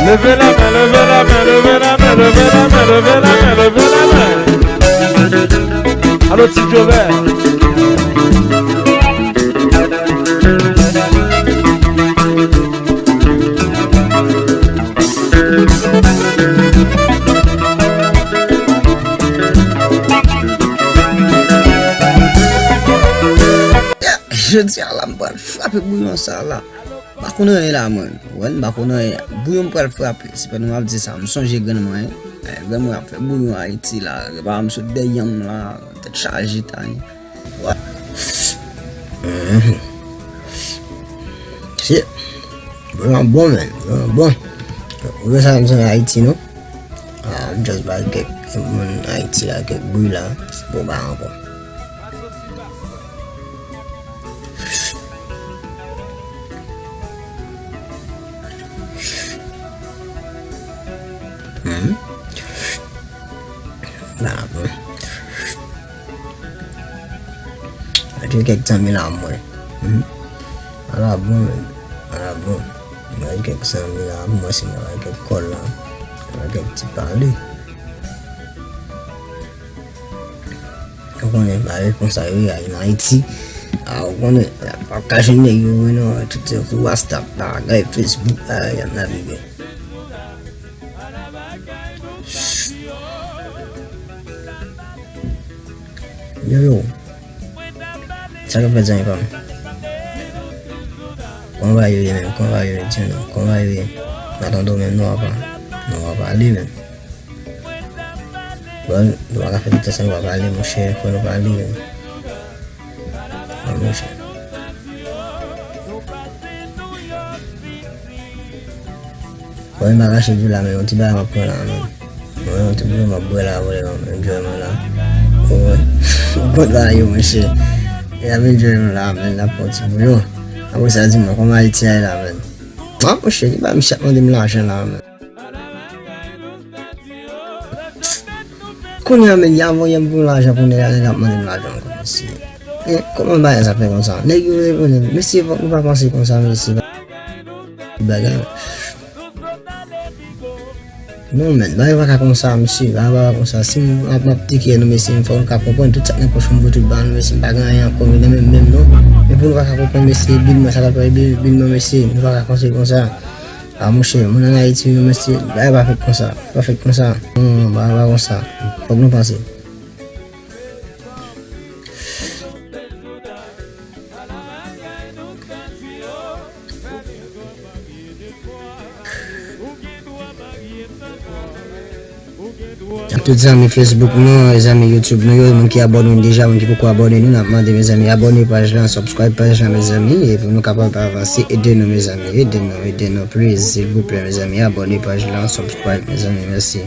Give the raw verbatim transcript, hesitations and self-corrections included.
Leve lamen, leve lamen, leve lamen, leve lamen, leve lamen, leve lamen. Alo, Ti Jovè. Jodi a la, m pral frape bouyon sa la. M pa konn anyen la, mwen. Wè, m pa konn anyen. Bouyon m pral frape. Se pa nou m ap di sa. M sonje grann mwen. Eh, grann mwen ap fè bouyon Ayiti la. Epa m sot dèyè m la. Tèt chaje, Tani. Wè. Mhm. Shit. Bouyon an bon, man. Bouyon an bon. Ou wè sa, m sonje Ayiti, non? Ah, m just bay kèk moun Ayiti la, kèk bri la. Se bon bagay ankò. Hmm. Bagay bon. Mwen te kèk zanmi la mwen. Hmm. Ala bon, men. Ala bon. Mwen kèk zanmi la mwen, si mwen kèk kòl la. Mwen kèk ti pale. Ou konnen bagay konsa yo ye an Ayiti. Ah, ou konnen, pa ka jwenn nèg yo, non, tout se pou WhatsApp, bagay, Facebook, bagay, y ap navige. Yo, yo. Sa k ap fèt, zanmi pa m? Kòman bagay yo ye menm? Kòman bagay yo ye, di nou? Kòman bagay yo ye? Madanm ou menm, nou pa, nou pa pale menm. Bon, nou pa ka fè tout sa, nou pa pale, monchè, fò nou pale menm. Ah, monchè. Bon, m pa kache di w la, men yon ti bagay m ap pran la, men. Bon, yon ti bouyon m ap bwè la, vòlè, m ap enjoy mwen la. Bon, mwen. Ou konn bagay yo, monchè. E ap enjoy nou la, men, n ap pran yon ti bouyon. Apre sa, di mwen, kòman Ayiti a ye la, men? Ah, monchè, ki bagay misye ap mande m lajan la, men? Kounye a, men, y a voye m pou lajan, kounye a, nèg ap mande m lajan ankò, mesye. Eh, kòman bagay sa fè konsa? Nèg yo reponn, mesye, fòk nou pa panse konsa, mesye. Bagay. Non, men, bagay pa ka konsa, mesye, bagay pa ka konsa. Si m ap, m ap teke nou, mesye, fòk nou ka konprann tout sa k nan pòch mwen, m voye tout ba nou, mesye, m pa gen anyen ankò, men, menm, menm, non. Men pou nou pa ka konprann, mesye, bil mwen, sa k ap bil, bil mwen, mesye, nou pa ka panse konsa. Ah, monchè, moun ann Ayiti yo, mesye, bagay pa fèt konsa. Pa fèt konsa. Non, non, bagay pa konsa. Fòk nou panse. Ak tout zanmi Facebook nou, zanmi YouTube nou yo, moun ki abòne nou deja, moun ki poko abòne nou, n ap mande, mezanmi, abòne paj lan, subscribe paj lan, mezanmi, epi nou kapab avanse. Ede nou, mezanmi, ede nou, ede nou, please, silvouplè, mezanmi, abòne paj lan, subscribe, mezanmi, mèsi.